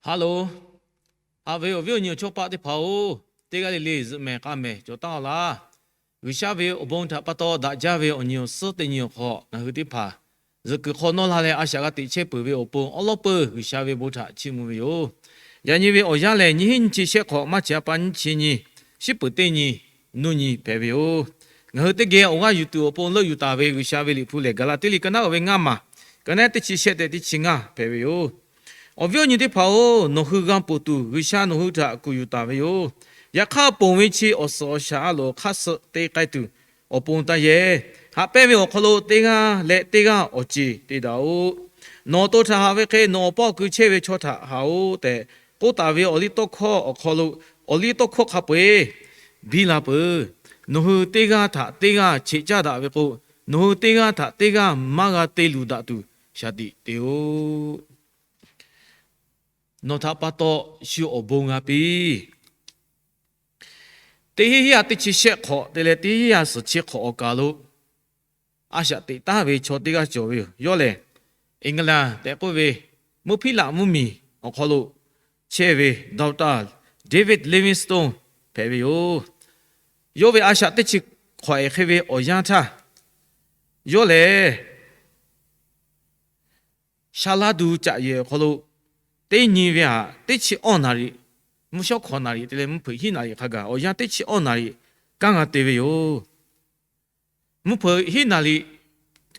Hello, haꞈ ve awˬ viˉ awˬ nyi awˬ chawˇ paˆ teˇ hpaˍ-oˬ, teˇ g'aˇ le le zuhꞈ mehˍ k'a mehˍ cawˬ taˉ-a laˇ. G'uiˬsha ve awˬ bon htaꞈ pa taw daꞈ jaˇ ve awˬ nyi awˬ suhˉ teˇ nyi awˬ hk'aw ngaˬ hui teˇ hpaˍ zuhꞈ kuiˬ hk'aw nawˇ la leh a shaꞈ g'a teꞈ chehˇ peuˬ ve awˬ pon awˉ lawˉ peuˬ G'uiˬsha ve bon htaꞈ chiˇ mvuh ve yoˬ. Yaꞈ nyi ve awˬ yanˇ lehˬ, nyiˇ hinˉ nyiˇ chi shehˆ hk'awꞈ maˇ chi a pa nyiˇ chi nyi, shiˉ peuˬ teˇ nyi, nuˇ nyi hpehꞈ ve yoˬ. Ngaˬ hui teˇ geh awˬ g'aˇ yuˬ tuˬ awˬ pon leuˆ yuˬ taˍ ve G'uiˬsha ve liꞈ hpu lehˬ, Gaˍlaˍtiˆ liꞈ ka naˉ uˍ ve ngaˇ maˬ, ka naˉ teˇ chi shehˆ tehꞈ teˇ chi ngaˇ hpehꞈ ve yoˬ. Awˬ viˉ awˬ nyi teˇ hpaˍ-oˬ, nawˬ hui g'a ponˬ tuˬ G'uiˬsha nawˬ hui htaꞈ kuˬ yuˬ taˍ ve yoˬ. Yaꞈ hk'aˇ, ponˬ ve chi awˬ suhˍ awˬ shaˍ a loˍ hk'aˇ suh te k'ai tuˬ awˬ pon taˇ yehˬ. Haꞈ pehnˇ ve awˬ hk'aw lo teˇ g'aˇ leh teˇ g'aˇ awˬ ceˬ te daꞈ-oꞈ. Nawˬ awˬ to htaꞈ haꞈ ve hk'e nawˬ awˬ pawˆ awˬ kui chehˇ ve chaw htaꞈ haꞈ-oꞈ tehꞈ k'oˆ taˍ ve awˬliˇtawˇhkawˇ awˬ hk'aw lo, awˬliˇtawˇhkawˇ hk'a peu-eˬ biˇ la peuˬ. Nawˬ hui teˇ g'aˇ htaꞈ teˇ g'aˇ cheꞈ caˇ daꞈ ve k'o, nawˬ hui teˇ g'aˇ htaꞈ teˇ g'aˇ maˇ g'a te luˬ daꞈ tuˬ shaˍ tiꞈ te-oꞈ. Nawˬ htaꞈ pa taw shu awˬ bon g'a piˇ. Teˇ hinˉ yaˇ teˇ chi shehˆ hk'awꞈ te leh teˇ hinˉ yaˇ suhˍ chi hk'awꞈ awˬ kaˬ lo a shaꞈ teꞈ taˉ ve chaw teˇ g'aˇ cawˬ ve yoˬ. Yawˇ lehˬ, England tehꞈ k'oˆ ve mvuhˇ hpiˉ laꞈ mvuhˇmiˬ awˬ hk'aw lo chehˇ ve Doctor David Livingstone hpehꞈ ve yoˬ. Yawˇ ve a shaꞈ teˇ chi hk'awꞈ ehˍ hk'e ve awˬ yanˇ htaˇ, yawˇ lehˬ sha laˇ duˬ caꞈ yehˬ awˬ hk'aw lo teˇ nyi ve htaꞈ teˇ chi awˇ naˍriˍ, mvuhˇ shawˉ hkawꞈ naˍriˍ te leh mvuhˇ hpeuꞈ hiˉ naˍriˍ hk'a gaˬ awˬ yanˇ teˇ chi awˇ naˍriˍ kanˉ g'a te ve yoˬ. Mvuhˇ hpeuꞈ hiˉ naˍriˍ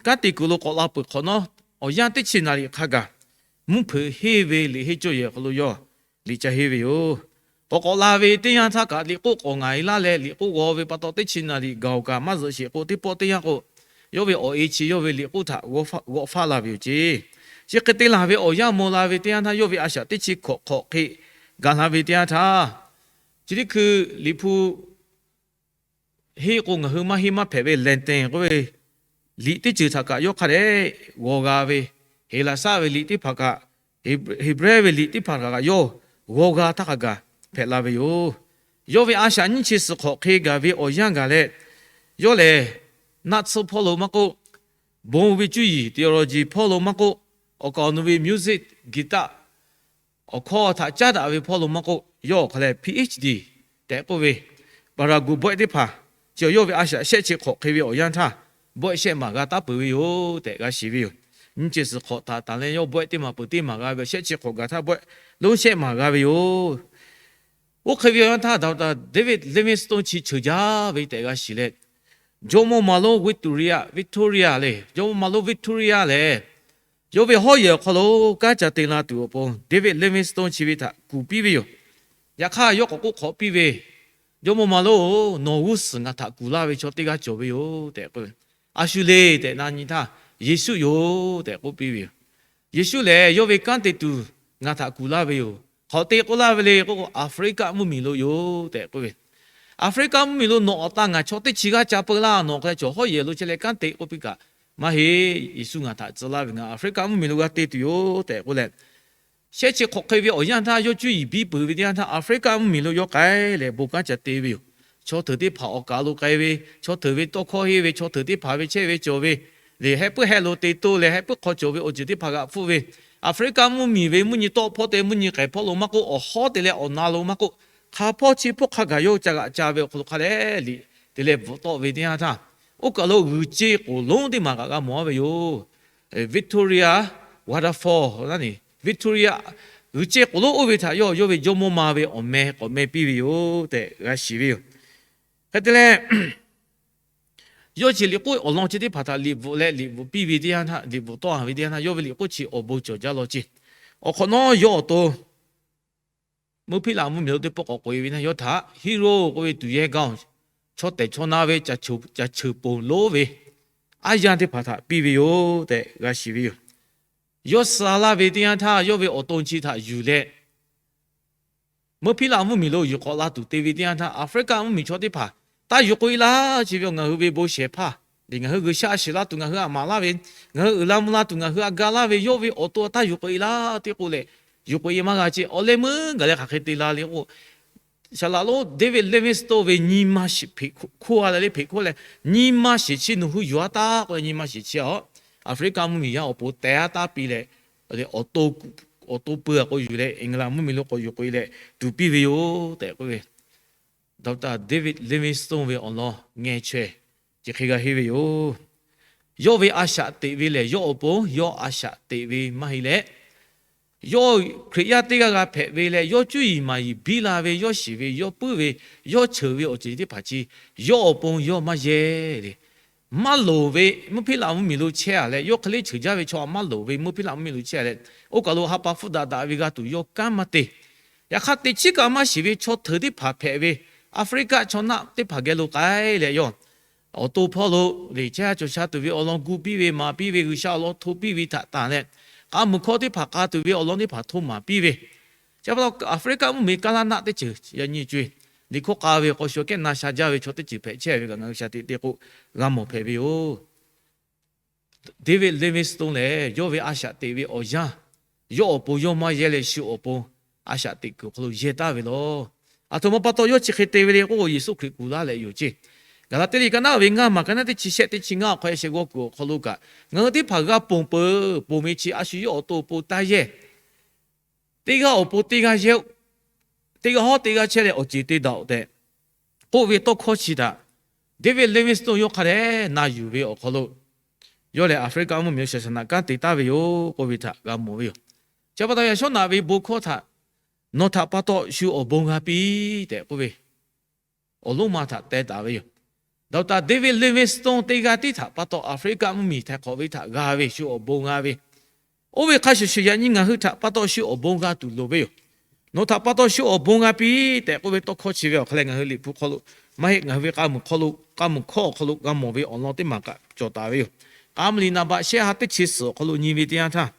kanˉ te kuiˬ lo k'awꞈ la peuˬ hk'awꞈ nawˉ, awˬ yanˇ teˇ chi naˍriˍ hk'a gaˬ mvuhˇ hpeuꞈ henˇ ve liꞈ henˇ cawˇ yehˬ awˬ hk'aw lo yawˇ liꞈ ca henˇ ve yoˬ. K'awꞈ k'awꞈ la ve teˇ yanˇ htaˇ kaꞈ liꞈ k'oˆ k'awꞈ ngaˬ e laˇ leh liꞈ k'oˆ g'aw ve pa taw teˇ chi naˍriˍ gaˬ-oˬ kaꞈ maˇ zuhꞈ sheˍ k'o, teˇ pawˆ teˇ yanˇ k'o, yawˇ ve awˬ e chi yawˇ ve liꞈ k'oˆ htaꞈ g'awˆ faˆ la ve yoˬ ceˇ. Chi hk'e te laˬ ve awˬ yanˇ maw la ve teˇ yanˇ htaˇ yawˇ ve a shaꞈ teˇ chi hk'awꞈ hk'awꞈ hk'e gaˬ la ve teˇ yanˇ htaˇ, chi teˇ hkui liꞈ hpu henˇ k'o ngaˬ hui maˇ henˇ maˇ hpehꞈ ve Latin k'oˆ ve liꞈ teˇ ceuˬ htaꞈ kaꞈ yawˇ hk'a dehꞈ g'aw g'a ve, Heˍlaˍsaˆ ve liꞈ teˇ hpaˍ kaꞈ, Heˍbrehˇ ve liꞈ teˇ hpaˍ kaꞈ yawˇ g'aw g'a htaˇ hk'a gaˬ hpehꞈ la ve yoˬ. Yawˇ ve a shaꞈ nyiˇ chi suhˍ hk'awꞈ hk'e gaˬ ve awˬ yanˇ gaˬ leh, yawˇ lehˬ naˆ tsuhˇ hpawˇ lo maˇ k'oˆ, bon ve cuˇ yiˍ theology hpawˇ lo maˇ k'oˆ, awˬ kaˍ awˬ nu ve music, guitar awˬ hkawˇ htaꞈ caˉ daꞈ ve hpawˇ lo maˇ k'oˆ, yawˇ awˬ hk'a lehˬ PhD tehꞈ k'oˆ ve paˍraˍguˍ bawehˆ teˇ hpaˍ, chi yawˇ ve a shaꞈ shehˆ chi hk'awꞈ hk'e ve awˬ yanˇ htaˇ bawehˆ shehˆ maˍ g'a taˉ peuˬ ve yoˬ tehꞈ g'a shiˍ ve yoˬ. Nyiˇ chi suhˍ hk'awꞈ htaꞈ tanˬ leh yawˇ bawehˆ teˇ maˬ peuˬ teˇ maˬ g'a ve shehˆ chi hk'awꞈ gaˬ htaˇ bawehˆ lonˉ shehˆ maˍ g'a ve yoˬ. Oˇ hk'e ve awˬ yanˇ htaˇ Doctor David Livingstone chi ceuˬ jaˇ ve tehꞈ g'a shiˍ leh, jawˇmawˇ ma lonˉ Victoria, Victoria lehˬ, jawˇmawˇ ma lonˉ Victoria lehˬ, yawˇ ve hawˉ yehˬ awˬ hk'aw lo kanˉ ca te la tuˬ awˬ pon David Livingstone chi ve htaꞈ kuˬ piˇ ve yoˬ. Yaꞈ hk'aˇ yawˇ k'awꞈ k'oˆ hk'awꞈ piˇ ve, Jawˇmawˇ ma lonˉ-oˬ, nawˬ g'uˇ suhˍ ngaˬ htaꞈ kuˬ laˇ ve chaw teˇ g'aˇ cawˬ ve yoˬ tehꞈ k'oˆ ve. A shu le tehꞈ na nyi htaˇ, Yeˍsuˆ yoˬ tehꞈ k'oˆ piˇ ve yoˬ. Yeˍsuˆ lehˬ yawˇ ve kanˉ te tuˬ ngaˬ htaꞈ kuˬ laˇ ve yoˬ. Hk'awꞈ te k'oˆ laˇ ve le k'oˆ k'o, Aˍfriˆkaˆ mvuhˇmiˬ lo yoˬ tehꞈ k'oˆ ve. Aˍfriˆkaˆ mvuhˇmiˬ lo nawˬ awˬ ta ngaˬ chaw teˇ chi g'aˇ ca peu laˇ, nawˬ hk'a chaw hawˉ yehˬ lo chehˇ leh kanˉ te k'oˆ piˇ kaꞈ, maˇ heˆ, Yeˍsuˆ ngaˬ htaꞈ tcuh laˇ ve, ngaˬ Aˍfriˆkaˆ mvuhˇmiˬ lo g'a te tuˬ yoˬ tehꞈ k'oˆ leh, shehˆ chi hk'awꞈ hk'e ve awˬ yanˇ htaˇ yawˇ cuˇ yiˍ biˇ peuˬ ve teˇ yanˇ htaˇ Aˍfriˆkaˆ mvuhˇmiˬ lo yawˇ k'ai leh bon kanˉ ca te ve yoˬ. Chaw hteuꞈ teˇ hpaˍ awˬ kaˍ lo k'ai ve, chaw hteuꞈ ve tawˇ hkawˇ henˇ ve, chaw hteuꞈ teˇ hpaˍ ve chehˇ ve cawˬ ve, lehˬ heh puiˉ heh lo te toˇ leh heh puiˉ hk'aw cawˬ ve awˬ ceuˬ teˇ hpaˍ g'aꞈ hpfuhˆ ve, Aˍfriˆkaˆ mvuhˇmiˬ ve mvuhˇ nyi tawˆ hpawˇ te mvuhˇ nyi k'ehˬ hpawˇ lo maˇ k'oˆ, awˬ hawˉ te leh awˬ na lo maˇ k'oˆ, hk'a hpawˇ chi hpawˇ hk'a gaˬ yawˇ ca g'aꞈ ca ve awˬ hk'aw lo hk'a leh liꞈ te leh bvuhꞈ tawˆ ve teˇ yanˇ htaˇ, oˇ kaˬ lo g'uiˬ ceˇ k'oˍ lonˉ teˇ maˬ kaꞈ g'a mawˬ ve yoˬ. Victoria Waterfall, Victoria g'uiˬ ceˇ k'oˍ lonˉ oˇ ve htaꞈ yawˇ yawˇ ve jawˇmawˇ ma ve awˬ meh k'awꞈ meh piˇ ve yoˬ tehꞈ g'a shiˍ ve yoˬ. Hk'e te leh, yawˇ chi liꞈ k'oˆ awˬ lawn chi teˇ hpaˍ htaꞈ liꞈ bvuhꞈ leh liꞈ bvuhꞈ piˇ ve teˇ yanˇ htaˇ, liꞈ bvuhꞈ tawˆ a ve teˇ yanˇ htaˇ, yawˇ ve liꞈ k'oˆ chi awˬ bon cawˬ jaˇ law ceˇ. Awˬ hk'awꞈ nawˉ yawˇ awˬ to mvuhˇ hpiˉ laꞈ mvuhˇmiˬ lo teˇ pawˆ k'awꞈ k'oꞈ e ve htaˇ, yawˇ htaꞈ hero k'oˆ ve tuˬ yehˇ gaˇ-oˬ, chaw tehˬ chaw na ve caˬ ceuˬ ponˬ lonˉ ve aˉ yanˇ teˇ hpaˍ htaꞈ piˇ ve yoˬ tehꞈ g'a shiˍ ve yoˬ. Yawˇ suh laˇ ve teˇ yanˇ htaˇ, yawˇ ve awˬ to chi htaꞈ yuˬ leh, mvuhˇ hpiˉ laꞈ mvuhˇmiˬ lo yuˬ k'awꞈ la tuˬ te ve teˇ yanˇ htaˇ, Aˍfriˆkaˆ mvuhˇmiˬ chaw teˇ hpaˍ taˇ yuˬ k'oꞈ e laˇ chi ve, ngaˬ hui ve bon shehˍ hpaˇ, ngaˬ hui G'uiˬsha a shiˍ laˇ tuˬ ngaˬ hui aꞈ maˍ laˇ ve, ngaˬ hui uiˍ la mvuh la tuˬ ngaˬ hui a ga laˇ ve, yawˇ ve awˬ to taˇ yuˬ k'oꞈ e laˇ tehꞈ k'oˆ leh, yuˬ k'oꞈ e maˇ g'a ceˇ. Awˬ leh meuˇ gaˬ leh hk'aˬ hk'e te la le k'o, Saˍ laꞈ lonˉ David Livingstone ve nyi ma shiˍ hpeꞈ hkoˇ a leh le hpeꞈ hkoˇ leh, nyi ma shiˍ chi nawˬ hui yuˬ a taˍ k'oˆ leh, nyi ma shiˍ chi a, Aˍfriˆkaˆ mvuhˇmiˬ yaˇ awˬ pon teh a taˍ piˇ leh, awˬ to awˬ to pui a k'o yuˬ leh England mvuhˇmiˬ lo k'awꞈ yuˬ k'oꞈ e leh tuˍ piˇ ve yoˬ tehꞈ k'oˆ ve, Doctor David Livingstone ve awˬ lawn ngeh chaweh chi hk'e g'a henˇ ve yoˬ. Yawˇ ve a shaꞈ teꞈ ve lehˬ, yawˇ awˬ pon yawˇ a shaꞈ teꞈ ve maˇ heˆ leh, yawˇ Hkriꞈ yaˇ teˇ g'aˇ g'a hpehꞈ ve leh, yawˇ cuˇ yiˍ maˍ yiˍ biˇ la ve, yawˇ shiˍ ve, yawˇ puiˉ ve, yawˇ cheuˬ ve awˬ ceuˬ teˇ hpaˍ chi yawˇ awˬ pon yawˇ maˇ yehˇ le. Maˇ loˍ ve mvuhˇ hpiˇ laꞈ mvuhˇmiˬ lo chehˇ a leh, yawˇ hk'e le cheuˬ jaˇ ve chaw maˇ loˍ ve mvuhˇ hpiˇ laꞈ mvuhˇmiˬ lo chehˇ a leh, oˇ kaˬ lo ha pa hpfuhˆ daꞈ daꞈ ve g'a tuˬ yawˇ kanˉ maˇ te. Yaꞈ hk'aˇ, teꞈ chiˉ kaꞈ maˇ shiˍ ve chaw hteuˍ teˇ hpaˍ hpehꞈ ve Africa chaw naˆ teˇ hpaˍ geh lo k'ai leh, yawˇ awˬ to hpawˇ lo leˬ chehˇ a cawˬ sha tuˬ ve awˬ lawn gu piˇ ve, maˍ piˇ ve, G'uiˬsha awˬ lawn hto piˇ ve htaꞈ tanˬ leh, k'a muˬ hkawˇ teˇ hpaˍ k'a tuˬ ve awˬ lawn teˇ hpaˍ hto maˍ piˇ ve, chi pa taw Africa mvuhˇmiˬ kaˇ laˇ naˆ teˇ ceuˬ yaꞈ nyi co e liꞈ hkawˇ k'a ve k'aw shu kehˉ na sha jaˇ ve chaw teˇ ceuˬ hpehꞈ chehˇ ve kaꞈ ngaˬ hui shaˍ tiꞈ te k'o g'a mawˬ hpehꞈ ve yoˬ. David Livingstone lehˬ, yawˇ ve a shaꞈ teꞈ ve awˬ yanˇ, yawˇ awˬ pon yawˇ maˇ yehˇ leh, shu awˬ pon a shaꞈ teꞈ kuiˬ awˬ hk'aw lo yehˇ taˍ ve law. Aˬ htoꞈ ma pa taw yawˇ chi hk'e te ve le k'oˆ k'o, Yeˍsuˆ Hkriꞈ kuˬ laˇ leh yoˬ ceˇ. Gaˍlaˍtiˆ liꞈ ka naˆ ve ngaˇ maˬ ka naˆ teˇ chi shehˆ teˇ chi ngaˇ awˬ hk'aw lo sheh g'aw kuiˬ awˬ hk'aw lo kaꞈ, ngaˬ hui teˇ hpaˍ g'a ponˬ peuˬ, ponˬ ve chi a shu yawˇ awˬ to awˬ pon taˇ yehˇ. Teˇ g'aˇ awˬ pon teˇ g'aˇ yehˇ-oˆ. Teˇ g'aˇ hawˉ teˇ g'aˇ chehˇ leh awˬ ceˬ te daꞈ-oꞈ tehꞈ k'oˆ ve tawˇ hkawˇ chi htaꞈ David Livingstone yawˇ hk'a dehꞈ na yuˬ ve awˬ hk'aw lo, yawˇ lehˬ Africa mvuhˇmiˬ lo shaˍ shaˍ naꞈ kanˉ te taˍ ve yoˬ k'oˆ ve htaꞈ g'a mawˬ ve yoˬ. Chi pa taw yaꞈ shawˉ naꞈ ve bon hkawˇ htaꞈ, Nawˬ htaꞈ pa taw shu awˬ bon g'a piˇ tehꞈ k'oˆ ve awˬ lonˉ ma htaꞈ teh taˍ ve yoˬ. Doctor David Livingstone teˇ g'aˇ tiˉ htaꞈ pa taw Africa mvuhˇmiˬ htaiˍ hk'awꞈ ve htaꞈ g'a ve, shu awˬ bon g'a ve, oˇ ve hk'a shuˍ shuˍ yaꞈ nyi ngaˬ hui htaꞈ pa taw shu awˬ bon g'a tuˬ loˍ ve yoˬ. Nawˬ htaꞈ pa taw shu awˬ bon g'a piˇ tehꞈ k'oˆ ve tawˇ hkawˇ chi ve awˬ hk'aw leh ngaˬ hui Liꞈ hpu hk'aw lo maˇ heˆ, ngaˬ hui ve k'a muˬ hk'aw lo, k'a muˬ hkawˇ awˬ hk'aw lo g'a mawˬ ve awˬ lawn teˇ maˬ kaꞈ cawˬ taˍ ve yoˬ. K'a muˬ liꞈ naˍ baꞈ shehˆ ha teˇ chi suhˍ awˬ hk'aw lo nyi ve teˇ yanˇ htaˇ,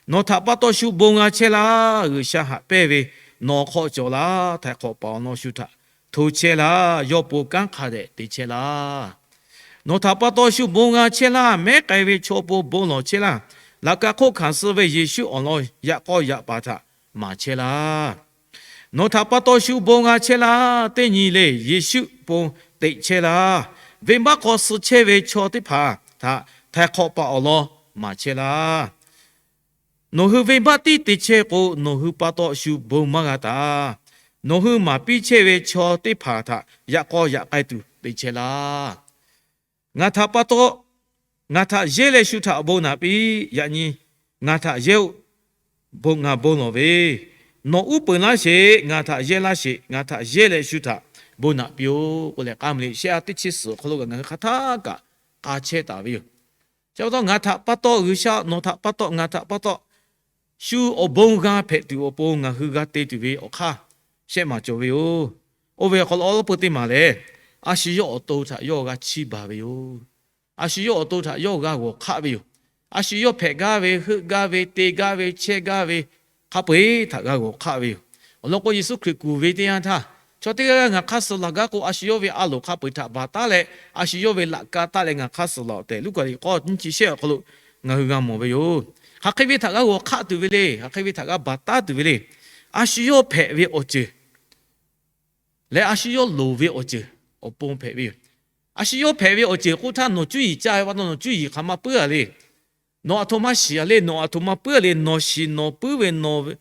Nawˬ htaꞈ pa taw shu bon g'a chehˇ laˇ. G'uiˬsha haꞈ pehnˇ ve nawˬ hk'aw cawˬ laˇ. Htaiˍ hk'awꞈ paˍ awˬ lawn shu htaꞈ hto chehˇ laˇ. Yawˇ pon kanˉ hk'a dehꞈ te chehˇ laˇ. Nawˬ htaꞈ pa taw shu bon g'a chehˇ laˇ. Mehˉ k'ai ve chaw pon bon lawˬ chehˇ laˇ. Laꞈ ka hk'oˆ hkanˍ suh ve Yeˍsuˆ awˬ lawn yaꞈ k'aw yaꞈ paˍ htaꞈ maˍ chehˇ laˇ. Nawˬ htaꞈ pa taw shu bon g'a chehˇ laˇ. Teˇ nyi le Yeˍsuˆ pon teꞈ chehˇ laˇ. Venˇbaˆ k'aw suh chehˇ ve chaw teˇ hpaˍ htaꞈ htaiˍ hk'awꞈ paˍ awˬ lawn maˍ chehˇ laˇ. Nawˬ hui venˇbaˆ tiˉ te chehˇ k'o, nawˬ hui pa taw shu bon maˇ g'a taˍ. Nawˬ hui maˍ piˇ chehˇ ve chaw teˇ hpaˍ htaꞈ yaꞈ k'aw yaꞈ k'ai tuˬ te chehˇ laˇ. Ngaˬ htaꞈ pa taw, ngaˬ htaꞈ yehˇ leh shu htaꞈ bon naꞈ piˇ. Yaꞈ nyi ngaˬ htaꞈ yehˇ-oˆ. Ngaˬ bon lawˬ ve, nawˬ uˉ peunˍ laˇ sheˍ. Ngaˬ htaꞈ yehˇ laˇ sheˍ. Ngaˬ htaꞈ yehˇ leh shu htaꞈ bon naꞈ piˇ-oˆ k'oˆ leh, k'a muˬ liꞈ shehˆ ha teˇ chi suhˍ awˬ hk'aw lo kaꞈ ngaˬ hui hk'a htaˇ kaꞈ k'a chehˇ taˍ ve yoˬ. Chi pa taw ngaˬ htaꞈ pa taw, G'uiˬsha nawˬ htaꞈ pa taw, ngaˬ htaꞈ pa taw shu awˬ bon g'a hpehꞈ tuˬ awˬ pon ngaˬ hui g'a te tuˬ ve awˬ hk'aˇ shehˆ maˬ cawˬ ve yoˬ. Oˇ ve awˬ hk'aw lo awˉ lawˉ peu teˇ maˬ lehˬ, a shu yawˇ awˬ to htaꞈ yawˇ g'a chiˇ baˬ ve yoˬ. A shu yawˇ awˬ to htaꞈ yawˇ g'a g'awˬ hk'aˆ ve yoˬ. A shu yawˇ hpehꞈ gaˇ ve, heuˆ gaˇ ve, te gaˇ ve, chehˇ gaˇ ve, hk'a peu-eˬ htaꞈ g'a g'awˬ hk'aˆ ve yoˬ. Awˬ lawn k'o, Yeˍsuˆ Hkriꞈ kuˬ ve teˇ yanˇ htaˇ, chaw teˇ g'aˇ g'aˇ ngaˬ hk'aˇ suh laˬ gaˇ k'o, a shu yawˇ ve a loˍ hk'a peu-eˬ htaꞈ baˬ taˉ leh, a shu yawˇ ve laꞈ ka taˆ leh ngaˬ hk'aˇ suh laˬ-oꞈ tehꞈ, Luˉkaꞈ liꞈ k'awˇ nyiˇ chi shehˆ awˬ hk'aw lo ngaˬ hui g'a mawˬ ve yoˬ. Hk'aˬ hk'e ve htaꞈ g'a g'awˬ hk'aˆ tuˬ ve le. Hk'aˬ hk'e ve htaꞈ g'a baˬ taˉ tuˬ ve le. A shu yawˇ hpehꞈ ve awˬ ceuˬ leh a shu yawˇ loˍ ve awˬ ceuˬ awˬ pon hpehꞈ ve yoˬ. A shu yawˇ hpehꞈ ve awˬ ceuˬ k'oˆ htaˇ, nawˬ cuˇ yiˍ caˇ ve pa taw nawˬ cuˇ yiˍ hk'aˬ ma puiˉ-a le. Nawˬ aˬ htoꞈ ma shiˍ-a le. Nawˬ aˬ htoꞈ ma puiˉ-a le. Nawˬ shiˍ nawˬ puiˉ ve nawˬ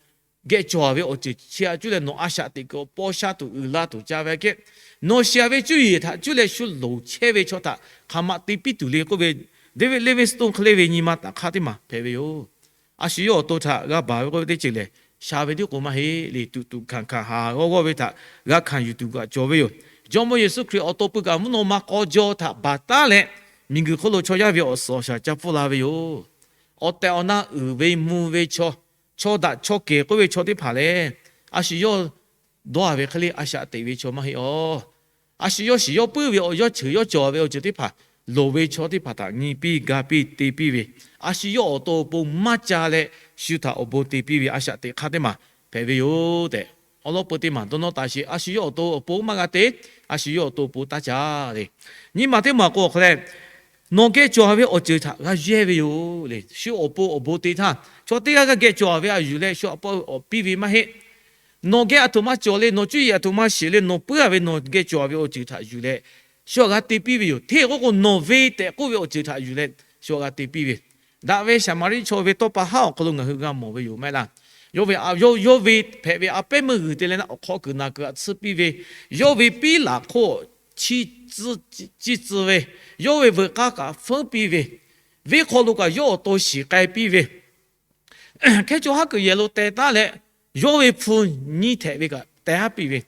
geh cawˬ-a ve awˬ ceuˬ chi htaꞈ cuˇ leh nawˬ a shaꞈ teꞈ kuiˬ awˬ paw sha tuˬ uiˍ la tuˬ ca ve aꞈ kehˉ, nawˬ shiˍ-a ve cuˇ yiˍ htaꞈ cuˇ leh shu loˍ chehˇ ve chaw htaꞈ hk'aˬ ma te piˇ tuˬ le k'oˆ ve, David Livingstone hk'e le ve nyi ma taꞈ hk'aˇ teˇ maˬ hpehꞈ ve yoˬ. A shu yawˇ awˬ to htaꞈ g'a baˬ ve k'oˆ ve teˇ ceuˬ lehˬ, sha ve tiˉ k'o maˇ heˆ le. Tuꞈ tuꞈ hkanˍ hkanˍ haˍ g'awˇ g'awˇ ve htaꞈ g'a hkanˍ yuˬ tuˬ kaꞈ cawˬ ve yoˬ. Jawˇmawˇ Yeˍsuˆ Hkriꞈ awˬ to pui kaꞈ mvuhˇ naw ma k'aw jaw htaꞈ baˬ taˉ leh, miˬguiˬ hk'oˆ lo chaw yaˇ ve awˬ suhˍ awˬ shaˍ ca pfuhˇ la ve yoˬ. Awˬ tehˬ awˬ na uiˍ ve mvuh ve chaw, chaw daꞈ chaw kehˬ k'oˆ ve chaw teˇ hpaˍ lehˬ, a shu yawˇ dawˇ-a ve hk'e le a shaꞈ teꞈ ve chaw maˇ heˆ-aˬ. A shu yawˇ shiˍ yawˇ puiˉ ve awˬ, yawˇ cheuˬ yawˇ cawˬ ve awˬ ceuˬ teˇ hpaˍ, loˍ ve chaw teˇ hpaˍ htaꞈ nyi piˇ ga piˇ te piˇ ve, a shu yawˇ awˬ to awˬ pon maˇ ca leh, shu htaꞈ awˬ bon te piˇ ve a shaꞈ teꞈ hk'aˇ teˇ maˬ hpehꞈ ve yoˬ tehꞈ, awˉ lawˉ peu teˇ maˬ dawˇ nawˇ taˍ sheˍ. A shu yawˇ awˬ to awˬ pon maˇ g'a te, a shu yawˇ awˬ to awˬ pon taˇ ca le. Nyi ma teˇ maˬ k'o awˬ hk'aw leh, nawˬ geh cawˬ-a ve awˬ ceuˬ htaꞈ g'a yehˇ ve yoˬ le. Shu awˬ pon awˬ bon te htaˇ, chaw teˇ g'aˇ g'aˇ geh cawˬ-a ve a yuˬ leh shu awˬ pon awˬ piˇ ve maˇ heˆ. Nawˬ geh aˬ htoꞈ ma cawˬ le, nawˬ cuˇ yiˍ aˬ htoꞈ ma shiˍ le, nawˬ puiˉ-a ve nawˬ geh cawˬ-a ve awˬ ceuˬ htaꞈ yuˬ leh shu htaꞈ g'a te piˇ ve yoˬ. Hteˇ k'oˆ k'o, nawˬ ve tehꞈ k'oˆ ve awˬ ceuˬ htaꞈ yuˬ leh shu htaꞈ g'a te piˇ ve, daꞈ ve Saˍmaˍriˆ chaw ve tawˇ pa haˉ awˬ hk'aw lo ngaˬ hui g'a mawˬ ve yoˬ maˇ heˆ laˇ. Yawˇ ve, yawˇ ve hpehꞈ ve a pehˉ meuˇ g'uiˬ te leh naˆ awˬ hk'aw kuiˬ naˬ kuiˬ aꞈ tsuhˇ piˇ ve, yawˇ ve piˉ laˬ hk'oˆ chiˇ tcuhˇ ve, yawˇ ve veuꞈ k'aˇ kaꞈ feuˉ piˇ ve, venˇ hk'aw lo kaꞈ yawˇ awˬ to shiˍ k'ai piˇ ve, hkehˉ chaw haˉ kuiˬ yehˬ lo teh taˉ leh, yawˇ ve hpu nyiˇ htehꞈ ve kaꞈ teh haˉ piˇ ve,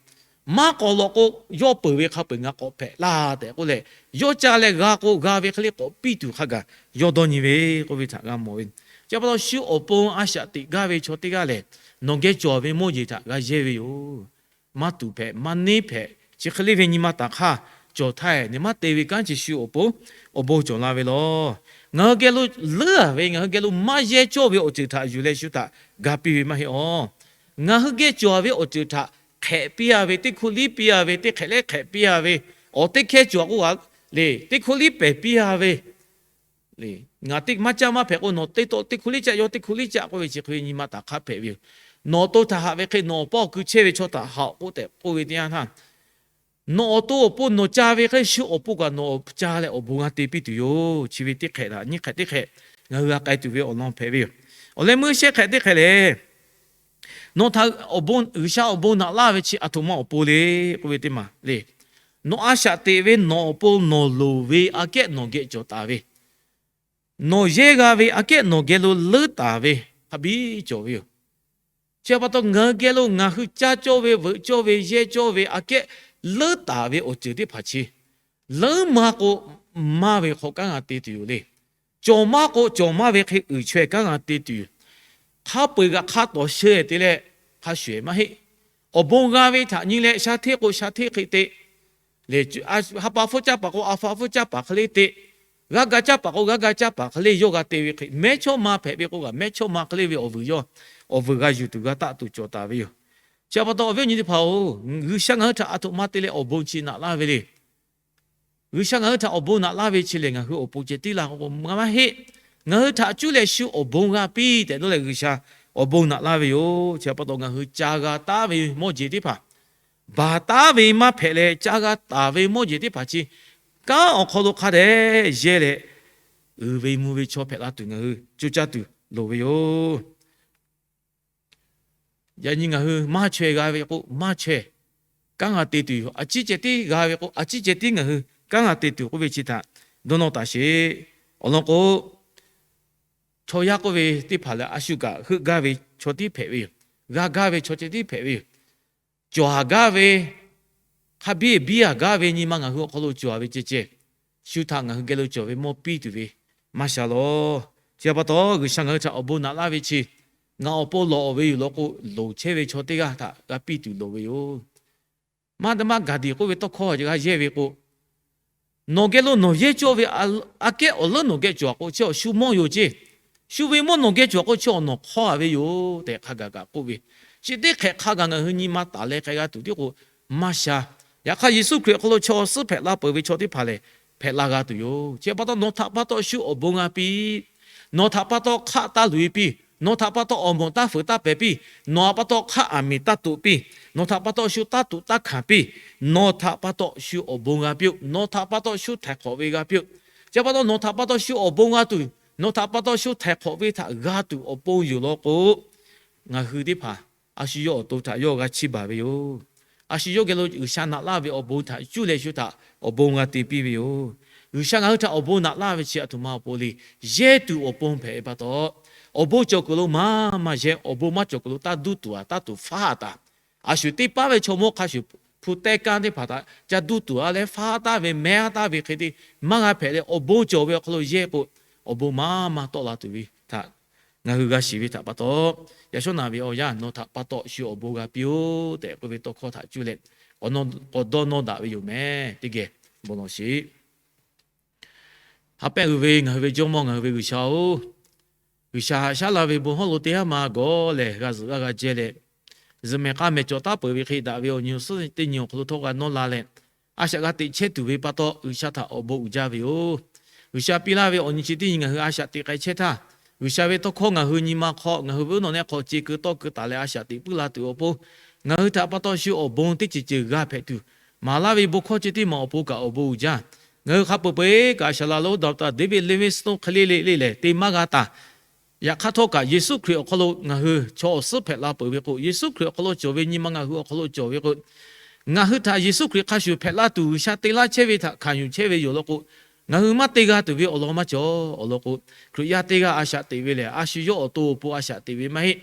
maˇ k'awꞈ lawꞈ k'o, yawˇ peuˬ ve hk'a peu-eˬ ngaˬ k'awꞈ hpehꞈ laˇ tehꞈ k'oˆ leh, yawˇ ca leh g'a k'o g'a ve hk'e le k'awꞈ piˇ tuˬ hk'a gaˬ yawˇ dawˇ nyi ve k'oˆ ve htaꞈ g'a mawˬ ve. Chi pa taw shu awˬ pon a shaꞈ teꞈ gaˇ ve chaw teˇ g'aˇ lehˬ, nawˬ geh cawˬ ve mawˇ jeˬ htaꞈ g'a yehˇ ve yoˬ. Maˇ tuˍ hpehꞈ, maˇ neˇ hpehꞈ, chi hk'e le ve nyi ma taˍ hk'aˇ cawˬ htaˇ, nehˬ maˇ te ve kanˉ chi shu awˬ pon awˬ bon cawˬ la ve lawˬ. Ngaˬ hui geh lo leuˉ-a ve, ngaˬ hui geh lo maˇ yehˇ cawˇ ve awˬ ceuˬ htaꞈ yuˬ leh shu htaꞈ ga piˇ ve maˇ heˆ awˬ. Ngaˬ hui geh cawˬ ve awˬ ceuˬ htaꞈ hk'ehꞈ piˇ-a ve, teˇ hkuˇ liˇ piˇ-a ve, teˇ hk'ehꞈ leh hk'ehꞈ piˇ-a ve, awˬ teˇ hkehˇ cawˬ k'o, le, teˇ hkuˇ liˇ pehˬ piˇ-a ve, ngaˬ teˇ maˇ caˇ maˇ hpehꞈ k'o, nawˬ teˇ tawˆ teˇ hkuˇ liˇ caˆ, yawˇ teˇ hkuˇ liˇ caˆ k'oˆ ve chi hk'e ve nyi ma taˍ hk'aˇ hpehꞈ ve yoˬ. Nawˬ awˬ to htaꞈ haꞈ ve hk'e nawˬ awˬ paˇ awˬ kui chehˇ ve chaw htaꞈ haꞈ k'oˆ tehꞈ k'oˆ ve teˇ yanˇ htaˇ, nawˬ awˬ to awˬ pon nawˬ ca ve hk'e shu awˬ pon kaꞈ nawˬ ca leh awˬ bon g'a te piˇ tuˬ yoˬ. Chi ve teˇ hk'ehꞈ htaꞈ nyiˇ hk'ehꞈ teˇ hk'ehꞈ ngaˬ hui g'a k'ai tuˬ ve awˬ lawn hpehꞈ ve yoˬ. Awˬ leh meuˇ shehˆ hk'ehꞈ teˇ hk'ehꞈ lehˬ, nawˬ htaꞈ awˬ bon, G'uiˬsha awˬ bon naꞈ laˇ ve chi aˬ htoꞈ ma awˬ pon le k'oˆ ve teˇ maˬ le. Nawˬ a shaꞈ teꞈ ve nawˬ awˬ pon nawˬ loˍ ve aꞈ kehˉ nawˬ geh cawˬ taˍ ve, nawˬ yehˇ g'a ve aꞈ kehˉ nawˬ geh lo leuˉ taˍ ve hk'a biˇ cawˬ ve yoˬ. Chi pa taw ngaˬ hui geh lo ngaˬ hui caˇ cawˇ ve, veuꞈ cawˇ ve, yehˇ cawˇ ve aꞈ kehˉ leuˉ taˍ ve awˬ ceuˬ teˇ hpaˍ chi leuˉ maˇ k'o, maˇ ve hk'aw kanˉ g'a te tuˬ yoˬ le. Cawˬ maˇ k'o, cawˬ maˇ ve hk'e uiˍ chaweh kanˉ g'a te tuˬ yoˬ. Hk'a peu-eˬ g'aꞈ hk'a tawˍ sheu-eˬ te leh hk'a shuˍ-eˬ maˇ heˆ. Awˬ bon g'a ve htaꞈ nyi leh sha hteˇ k'o sha hteˇ hk'e te le, ha pa hpfuhˇ caˇ paˍ k'o a hpa hpfuhˇ caˇ paˍ hk'e le te, g'aˇ ga caˇ paˍ k'o g'aˇ ga caˇ paˍ hk'e le yawˇ g'a te ve hk'e, mehˇchawˇma hpehꞈ ve k'o kaꞈ mehˇchawˇma hk'e le ve awˬ vuiˬ yawˇ awˬ vuiˬ g'a yuˬ tuˬ g'a taˆ tuˬ cawˬ taˍ ve yoˬ. Chi pa taw awˬ viˉ awˬ nyi teˇ hpaˍ-oˬ, G'uiˬsha ngaˬ hui htaꞈ aˬ htoꞈ ma te leh awˬ bon chi naꞈ laˇ ve le. G'uiˬsha ngaˬ hui htaꞈ awˬ bon naꞈ laˇ ve chi lehˬ, ngaˬ hui awˬ pon ceh tiˉ la k'o maˇ heˆ. Ngaˬ hui htaꞈ cuˇ leh shu awˬ bon g'a piˇ tehꞈ dawˇ leh G'uiˬsha awˬ bon naꞈ laˇ ve yoˬ. Chi pa taw ngaˬ hui ca g'a taˉ ve mawˇ jeˬ teˇ hpaˍ, baˬ taˉ ve maˇ hpehꞈ leh ca g'a taˍ ve mawˇ jeˬ teˇ hpaˍ chi kanˉ awˬ hk'aw lo hk'a dehꞈ yehˇ leh, uiˍ ve mvuh ve chaw hpehꞈ la tuˬ ngaˬ hui coˇ caˇ tuˬ loˍ ve yoˬ. Yaꞈ nyi ngaˬ hui maˇ chaweh g'a ve k'o maˇ chaweh kanˉ g'a te tuˬ yoˬ. A ciˉ ceh tiˉ g'a ve k'o a ciˉ ceh tiˉ ngaˬ hui kanˉ g'a te tuˬ k'oˆ ve chi htaꞈ dawˇ nawˇ taˍ sheˍ. Awˬ lawn k'o, chaw yaˇ k'oˆ ve teˇ hpaˍ lehˬ a shu kaꞈ heuˆ gaˇ ve chaw tiˉ hpehꞈ ve yoˬ. G'a gaˇ ve chaw ceh tiˉ hpehꞈ ve yoˬ. Cawˬ haˍ gaˇ ve, hk'a biˇ biˇ haˍ gaˇ ve nyi ma ngaˬ hui awˬ hk'aw lo cawˬ ve ceh ceh, shu htaꞈ ngaˬ hui geh lo cawˬ ve mawˇ piˇ tuˬ ve maˇ sha lawˬ. Chi pa taw G'uiˬsha ngaˬ hui htaꞈ awˬ bon naꞈ laˇ ve chi, ngaˬ awˬ pon lawˬ-oˬ ve yoˬ lawn k'o, loˍ chehˇ ve chaw teˇ g'aˇ htaꞈ g'a piˇ tuˬ loˍ ve yoˬ. Maˇ daꞈ maˇ gaˬ diˬ k'oˆ ve tawˇ hkawˇ g'a yehˇ ve k'o, nawˬ geh lo nawˬ yehˇ cawˇ ve aꞈ kehˉ awˬ leuˉ nawˬ geh cawˬ k'o chi awˬ shu mawˇ yoˬ ceˇ. Shu ve mawˇ nawˬ geh cawˬ k'o chi awˬ nawˬ hk'awˇ-a ve yoˬ tehꞈ hk'a gaˬ kaꞈ k'oˆ ve, chi teˇ hk'ehꞈ hk'a gaˬ ngaˬ hui nyi ma taˍ leh k'ai g'a tuˬ tiˉ k'o maˇ sha. Yaꞈ hk'aˇ Yeˍsuˆ Hkriꞈ awˬ hk'aw lo chaw awˬ suhˉ hpehꞈ la peuˬ ve chaw teˇ hpaˍ lehˬ, hpehꞈ la g'a tuˬ yoˬ. Chi pa taw nawˬ htaꞈ pa taw shu awˬ bon g'a piˇ. Nawˬ htaꞈ pa taw hk'aˆ taˇ luˬ-e piˇ. Nawˬ htaꞈ pa taw awˬ mawˬ taˇ fuiˍ taˇ pehˍ piˇ. Nawˬ htaꞈ pa taw hk'aˆ aˬ miˍ taˇ toꞈ piˇ. Nawˬ htaꞈ pa taw shu taˇ toꞈ taˇ hkanˍ piˇ. Nawˬ htaꞈ pa taw shu awˬ bon g'a piˇ-oˆ. Nawˬ htaꞈ pa taw shu htaiˍ hk'awꞈ ve g'a piˇ-oˆ. Chi pa taw nawˬ htaꞈ pa taw shu awˬ bon g'a tuˬ, nawˬ htaꞈ pa taw shu htaiˍ hk'awꞈ ve htaꞈ g'a tuˬ awˬ pon yoˬ lawn k'o, ngaˬ hui teˇ hpaˍ a shu yawˇ awˬ to htaꞈ yawˇ g'a chiˇ baˬ ve yoˬ. A shu yawˇ geh lo G'uiˬsha naꞈ laˇ ve awˬ bon htaꞈ cuˇ leh shu htaꞈ awˬ bon g'a te piˇ ve yoˬ. G'uiˬsha ngaˬ hui htaꞈ awˬ bon naꞈ laˇ ve chi aˬ htoꞈ ma awˬ pon le. Yehˇ tuˬ awˬ pon hpehꞈ ve pa taw, awˬ bon cawˬ kuiˬ lo maˇ maˇ yehˇ, awˬ bon maˇ cawˬ kuiˬ lo taˇ duˇ tuˬ-a, taˇ tuˬ faˉ-a taˍ. A shu teˇ paˉ ve chaw mawˇ hk'a shuˍ hpu teˇ kanˉ teˇ hpaˍ htaꞈ ca duˇ tuˬ-a leh faˉ taˍ ve mehˉ taˍ ve hk'e te maˇ g'a hpehꞈ leh, awˬ bon cawˬ ve awˬ hk'aw lo yehˇ k'o, awˬ bon maˇ maˇ tawˆ la tuˬ ve htaꞈ ngaˬ hui g'a shiˍ ve htaꞈ pa taw, yaꞈ shawˉ naˍ ve awˬ yanˇ nawˬ htaꞈ pa taw shu awˬ bon g'a piˇ-oˆ tehꞈ k'oˆ ve tawˇ hkawˇ htaꞈ cuˇ leh, awˬ nawˬ k'awꞈ dawˇ nawˇ daꞈ ve yoˬ meh. Teˇ geh bon lawˬ sheˍ. Ha pehˇ uiˍ ve ngaˬ hui ve Jawˇmawˇ ngaˬ hui ve G'uiˬsha-oˬ, G'uiˬsha haꞈ shaˉ la ve bon hawˉ lo teˇ haˉ ma gawˬ lehˬ g'a zuhꞈ g'aˇ g'a jehˇ leh, zuhꞈ mehˍ k'a mehˍ cawˬ taˉ peuˬ ve hk'e daꞈ ve awˬ nyi awˬ suhˉ teˇ nyi awˬ hk'aw lo htawˇ g'a nawˇ la leh, a shaꞈ g'a teꞈ chehˇ tuˬ ve pa taw G'uiˬsha htaꞈ awˬ bon uiˍ jaˇ ve yoˬ. G'uiˬsha piˇ laˇ ve awˬ nyi chi teˇ nyi ngaˬ hui a shaꞈ teꞈ k'ai chehˇ htaˇ, G'uiˬsha ve tawˇ hkawˇ ngaˬ hui nyi ma hk'aw ngaˬ hui ve uˉ nawˬ nehˆ hk'aw ce keu tawˆ keu taˍ leh a shaꞈ teꞈ puiˉ la tuˬ awˬ pon, ngaˬ hui htaꞈ pa taw shu awˬ bon teˇ ceuˬ ceuˬ g'a hpehꞈ tuˬ, maˍ laˇ ve bon hkawˇ chi teˇ maˬ awˬ pon kaꞈ awˬ bon uiˍ jaˇ. Ngaˬ hui hk'a peu-eˬ kaꞈ Saˍlaꞈ lonˉ Doctor David Livingstone hk'e le le le lehˬ te maˇ g'a taˍ. Yaꞈ hk'aˇ htawˇ kaꞈ, Yeˍsuˆ Hkriꞈ awˬ hk'aw lo ngaˬ hui chaw awˬ suhˉ hpehꞈ la peuˬ ve k'o, Yeˍsuˆ Hkriꞈ awˬ hk'aw lo cawˬ ve nyi ma ngaˬ hui awˬ hk'aw lo cawˬ ve k'o, ngaˬ hui htaꞈ Yeˍsuˆ Hkriꞈ hk'a shuˍ hpehꞈ laˇ tuˬ G'uiˬsha te laˇ chehˇ ve htaꞈ hkanˍ yuˬ chehˇ ve yoˬ law k'o, ngaˬ hui maˇ te g'a tuˬ ve awˬ lawn maˇ cawˬ. Awˬ lawn k'o, Hkriꞈ yaˇ teˇ g'aˇ a shaꞈ teꞈ ve lehˬ, a shu yawˇ awˬ to awˬ pon a shaꞈ teꞈ ve maˇ heˆ.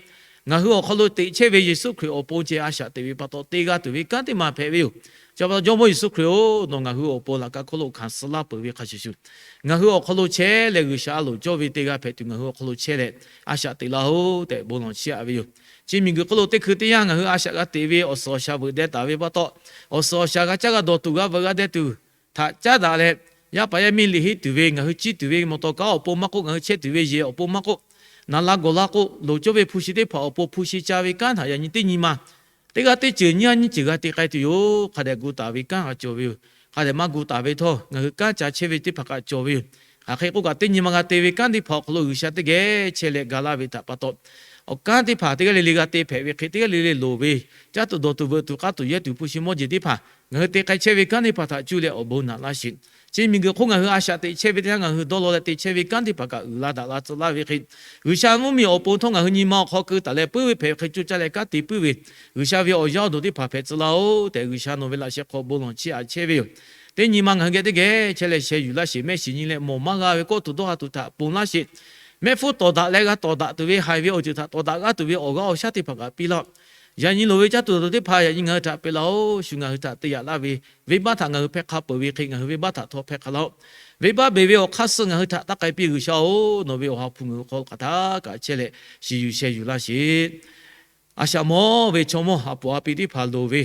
Ngaˬ hui awˬ hk'aw lo teꞈ chehˇ ve Yeˍsuˆ Hkriꞈ awˬ pon ceh a shaꞈ teꞈ ve pa taw, te g'a tuˬ ve kanˉ teˇ maˬ hpehꞈ ve yoˬ. Chi pa taw, Jawˇmawˇ Yeˍsuˆ Hkriꞈ-oˬ, nawˬ ngaˬ hui awˬ pon laꞈ ka hk'oˆ lo hkanˍ suh laˇ peuˬ ve hk'a shuˍ shuˍ, ngaˬ hui awˬ hk'aw lo chehˇ leh G'uiˬsha a loˍ cawˇ ve te g'a hpehꞈ tuˬ ngaˬ hui awˬ hk'aw lo chehˇ leh a shaꞈ teꞈ laˇ-oˬ tehꞈ bon lawˬ chiˇ aꞈ ve yoˬ. Chi miˬguiˬ hk'oˆ lo teˇ hkui teˇ yanˇ ngaˬ hui a shaꞈ g'a teꞈ ve awˬ suhˍ awˬ shaˍ veuꞈ deh taˍ ve pa taw, awˬ suhˍ awˬ shaˍ g'a caˇ g'a dawˬ tuˬ g'a veuꞈ g'a deh tuˬ htaꞈ caˉ daꞈ leh, yaˇ paˍ yaˇ miˇ liꞈ henˇ tuˬ ve, ngaˬ hui ciˇ tuˬ ve mawˬ taw kaˉ awˬ pon maˇ k'oˆ, ngaˬ hui chehˇ tuˬ ve yehˬ awˬ pon maˇ k'oˆ, naˍ la gawˬ la k'o, loˍ cawˇ ve hpu shi teˇ hpaˍ awˬ pon hpu shi ca ve kanˉ htaꞈ yaꞈ nyi teˇ nyi ma teˇ g'aˇ teˇ ceuˬ nyiˇ g'aˇ nyiˇ ceuˬ g'a te k'ai tuˬ yoˬ. Hk'a dehꞈ gu taˍ ve kanˉ g'a cawˬ ve yoˬ. Hk'a dehꞈ maˇ gu taˍ ve htawˇ, ngaˬ hui kanˉ ca chehˇ ve teˇ hpaˍ kaꞈ cawˬ ve yoˬ. Hk'aˬ hk'e k'oˆ kaꞈ, teˇ nyi ma g'a te ve kanˉ teˇ hpaˍ awˬ hk'aw lo G'uiˬsha teˇ geh chehˇ leh ga laˇ ve htaꞈ pa taw, awˬ kanˉ teˇ hpaˍ teˇ g'aˇ le le g'a te hpehꞈ ve hk'e, teˇ g'aˇ le le loˍ ve, caˇ tuˬ dawˬ tuˬ veuꞈ tuˬ k'aˇ tuˬ yehˇ tuˬ hpu shi mawˇ jeˬ teˇ hpaˍ ngaˬ hui te k'ai chehˇ ve kanˉ teˇ hpaˍ htaꞈ cuˇ leh awˬ bon naꞈ laˇ sheˍ. Chi miˬguiˬ hk'oˆ ngaˬ hui a shaꞈ teꞈ chehˇ ve teˇ yanˇ, ngaˬ hui dawˇ law leh te chehˇ ve kanˉ teˇ hpaˍ kaꞈ uiˍ la daꞈ la tcuh laˇ ve hk'e, G'uiˬsha mvuhˇmiˬ awˬ pon htawˇ ngaˬ hui nyi ma awˬ hk'aw keu taˍ leh puiˉ ve hpehꞈ ve hk'e, coˇ caˇ leh kanˉ te puiˉ ve, G'uiˬsha ve awˬ yaˇ awˬ duˬ teˇ hpaˍ hpehꞈ tcuh laˇ-oˬ tehꞈ, G'uiˬsha nawˬ ve laꞈ sheh hk'aw bon lawˬ chiˇ aꞈ chehˇ ve yoˬ. Teˇ nyi ma ngaˬ hui geh teˇ geh chehˇ leh sheh yuˬ laˇ sheˍ. Mehˆ shiˍ nyi leh mawˬ maˇ g'a ve kawˆ tuˬ dawˇ ha tuˬ htaꞈ ponˬ laˇ sheˍ. Mehˆ hpfuhˇ tawˍ daꞈ leh g'a tawˍ daꞈ tuˬ ve, haiˬ ve awˬ ceuˬ htaꞈ tawˍ daꞈ g'aˇ tuˬ ve awˬ g'aˇ awˬ shaˉ teˇ hpaˍ kaꞈ piˇ laˇ-oˆ. Yaꞈ nyi loˍ ve caˇ tuˬ dawˬ tuˬ teˇ hpaˍ yaꞈ nyi ngaˬ hui htaꞈ peꞈ laˇ-oˆ. Shu ngaˬ hui htaꞈ te yaꞈ laˇ ve venˇbaˆ htaꞈ ngaˬ hui hpehˇ hk'a peuˬ ve hk'e, ngaˬ hui venˇbaˆ htaꞈ htawˇ hpehˇ hk'a laˇ-oˆ. Venˇbaˆ beˬ ve awˬ hk'aˇ suh ngaˬ hui htaꞈ taˇ k'ai piˇ G'uiˬsha-oˬ, nawˬ ve awˬ ha hpu ngaˬ hui hk'aw lo hk'aˬ htaˇ kaꞈ chehˇ leh shiˍ yuˬ sheh yuˬ laˇ sheˍ. A shaꞈ mawˬ ve chaw mawˇ ha pfuhˍ ha piˇ teˇ hpaˍ loˍ ve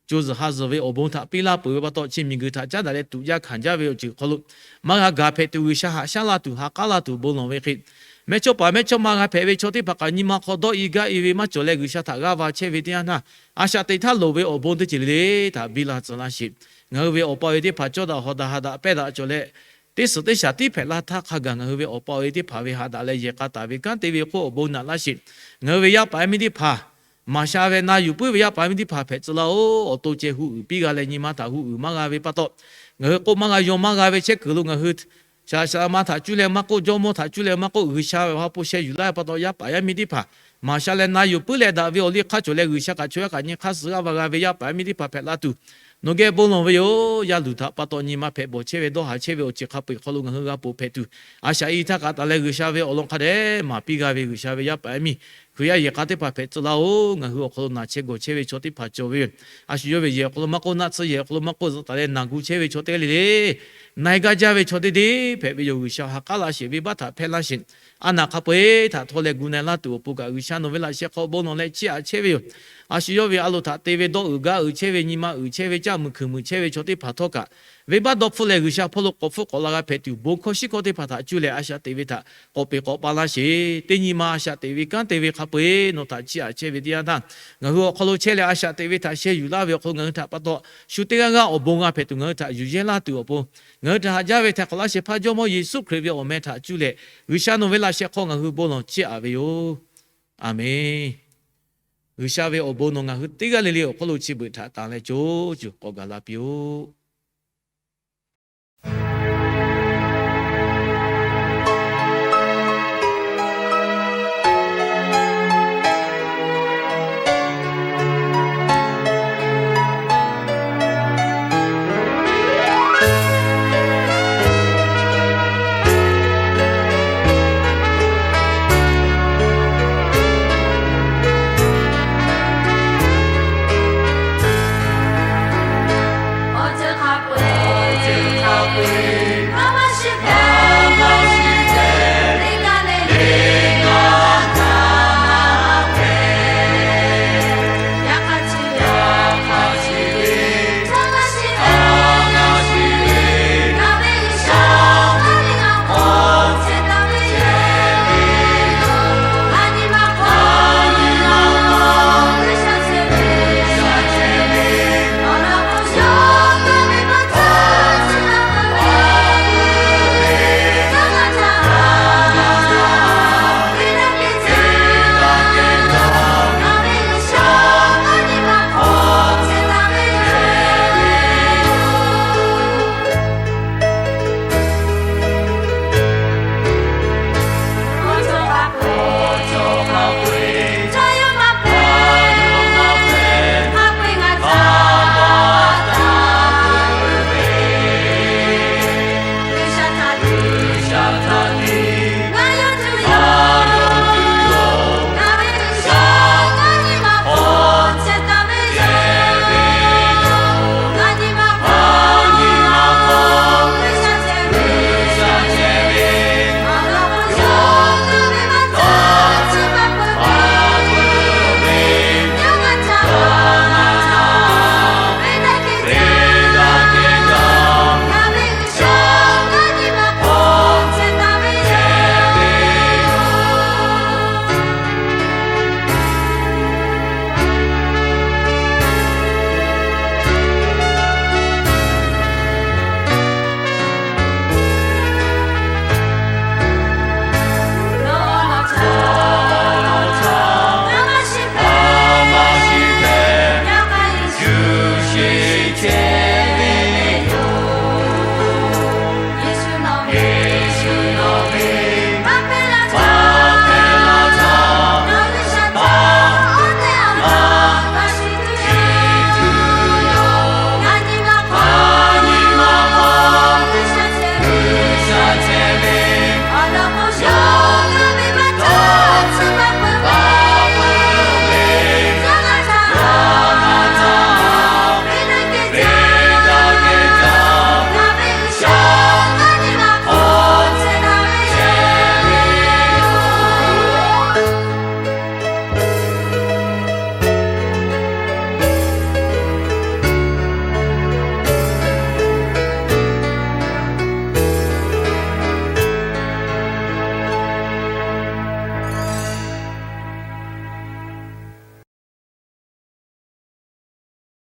co zuhˬ ha zuhˬ ve awˬ bon htaꞈ piˇ laˇ peuˬ ve pa taw, chi miˬguiˬ htaꞈ caˉ daꞈ leh tuꞈ jaˇ hkanˍ jaˇ ve awˬ ceuˬ hk'aw lo maˇ g'a gaˬ hpehꞈ tuˬ, G'uiˬsha haꞈ shaˉ laˇ tuˬ, ha k'aˉ laˇ tuˬ bon lawˬ ve hk'e, mehˇ chawˇ paˍ mehˇ chawˇ ma g'a hpehꞈ ve chaw teˇ hpaˍ kaꞈ nyi ma hk'aw dawˇ i gaˇ i ve maˇ cawˬ leh, G'uiˬsha htaꞈ g'aˇ va chehˇ ve teˇ yanˇ htaˇ, a shaꞈ teꞈ htaˇ loˍ ve awˬ bon teˇ ceuˬ le le htaꞈ biˇ la tcuh laˇ sheˍ. Ngaˬ hui ve awˬ pa ve teˇ hpaˍ cawˇ daꞈ hawˍ daꞈ ha daꞈ pehˇ daꞈ cawˬ leh, teˇ suhˍ teˇ shaˍ tiˉ hpehꞈ laˇ htaˇ hk'a gaˬ ngaˬ hui ve awˬ pa ve teˇ hpaˍ ve ha daꞈ leh yehˬ k'a taˍ ve kanˉ te ve hk'oˆ awˬ bon naꞈ laˇ sheˍ. Ngaˬ hui ve yaˇ paˍ yaˇ miˇ teˇ hpaˍ maˍ sha ve na yuˬ puiˉ ve yaˇ paˍ yaˇ miˇ teˇ hpaˍ hpehꞈ tcuh laˇ-oˆ. Awˬ to ceh hu uiˍ piˇ g'a leh nyi ma htaꞈ hu uiˍ maˇ g'a ve pa taw, ngaˬ hui k'oˆ maˇ g'a yaw maˇ g'a ve chehˇ kuiˬ lo ngaˬ hui shaˍ laꞈ ma htaꞈ cuˇ leh maˇ k'oˆ, jawˇmawˇ htaꞈ cuˇ leh maˇ k'oˆ, G'uiˬsha ve awˬ ha hpu sheh yuˬ laˇ ve pa taw, yaˇ paˍ yaˇ miˇ teˇ hpaˍ maˍ sha leh na yuˬ puiˉ leh daꞈ ve awˬ liˇ hk'aˇ cawˬ leh G'uiˬsha kaꞈ chaw yaˇ kaꞈ nyi hk'aˇ suh g'aˇ va g'a ve yaˇ paˍ yaˇ miˇ teˇ hpaˍ hpehꞈ la tuˬ, nawˬ geh bon lawˬ ve yoˬ. Yaˇ luˬ htaꞈ pa taw nyi ma hpehꞈ bawˬ chehˇ ve dawˇ haˍ chehˇ ve awˬ ceuˬ hk'a peu-eˬ hk'aw lo ngaˬ hui g'a ponˬ hpehꞈ tuˬ, a shaꞈ i htaˇ kaꞈ taˍ leh G'uiˬsha ve awˬ lawn hk'a dehꞈ maˍ piˇ g'a ve G'uiˬsha ve yaˇ paˍ yaˇ miˇ Hkriꞈ yaˇ yehˬ k'a teˇ hpaˍ hpehꞈ tcuh laˇ-oˆ. Ngaˬ hui awˬ hk'aw lo naˬ chehˇ gawˬ chehˇ ve chaw teˇ hpaˍ cawˬ ve yoˬ. A shu yawˇ ve yehˬ awˬ hk'aw lo maˇ k'oˆ, naˆ tsuhˇ yehˬ awˬ hk'aw lo maˇ k'oˆ, zuhꞈ taˍ leh naˬ gu chehˇ ve chaw teˇ g'aˇ le le, na e gaˇ jaˇ ve chaw teˇ deˇ hpehꞈ ve yoˬ. G'uiˬsha ha k'aˉ laˇ sheˍ. Venˇbaˆ htaꞈ hpehˇ laˇ sheˍ. A naˬ hk'a peu-eˬ htaꞈ htawˇ leh gu na e laˇ tuˬ awˬ pon kaꞈ, G'uiˬsha nawˬ ve laꞈ sheh hk'aw bon lawˬ leh chiˇ aꞈ chehˇ ve yoˬ. A shu yawˇ ve a loˍ htaꞈ te ve dawˇ uiˍ gaˇ uiˍ chehˇ ve, nyi ma uiˍ chehˇ ve, caˆ muiˬ hkuiˬ muiˬ chehˇ ve chaw teˇ hpaˍ htawˇ kaꞈ, venˇbaˆ dawˇ hpfuhˆ leh G'uiˬsha hpawˇ lo k'awꞈ hpfuhˆ k'awꞈ la g'a hpehꞈ tuˬ, bon hkawˇ shiˉ hkawˇ teˇ hpaˍ htaꞈ cuˇ leh a shaꞈ teꞈ ve htaꞈ k'awꞈ peꞈ k'awꞈ pa laˇ sheˍ. Teˇ nyi ma a shaꞈ teꞈ ve kanˉ te ve hk'a peu-eˬ nawˬ htaꞈ chiˇ aꞈ chehˇ ve teˇ yanˇ htaˇ, ngaˬ hui awˬ hk'aw lo chehˇ leh a shaꞈ teꞈ ve htaꞈ sheh yuˬ laˇ ve awˬ hk'aw lo ngaˬ hui htaꞈ pa taw, shu teˇ g'aˇ g'aˇ awˬ bon g'a hpehꞈ tuˬ, ngaˬ hui htaꞈ yuˬ yehˇ laˇ tuˬ awˬ pon, ngaˬ hui htaꞈ haꞈ jaˇ ve htaꞈ k'awꞈ laˇ shehˍ hpaˇ Jawˇmawˇ Yeˍsuˆ Hkriꞈ ve awˬ meh htaꞈ cuˇ leh, G'uiˬsha nawˬ ve laꞈ sheh hk'aw ngaˬ hui bon lawˬ chiˇ aꞈ ve yoˬ. Aˬmenˍ. G'uiˬsha ve awˬ bon nawˬ ngaˬ hui teˇ g'aˇ le le awˬ hk'aw lo chi beuꞈ htaꞈ tanˬ leh co cuˬ k'awꞈ gaˬ la piˇ-oˆ.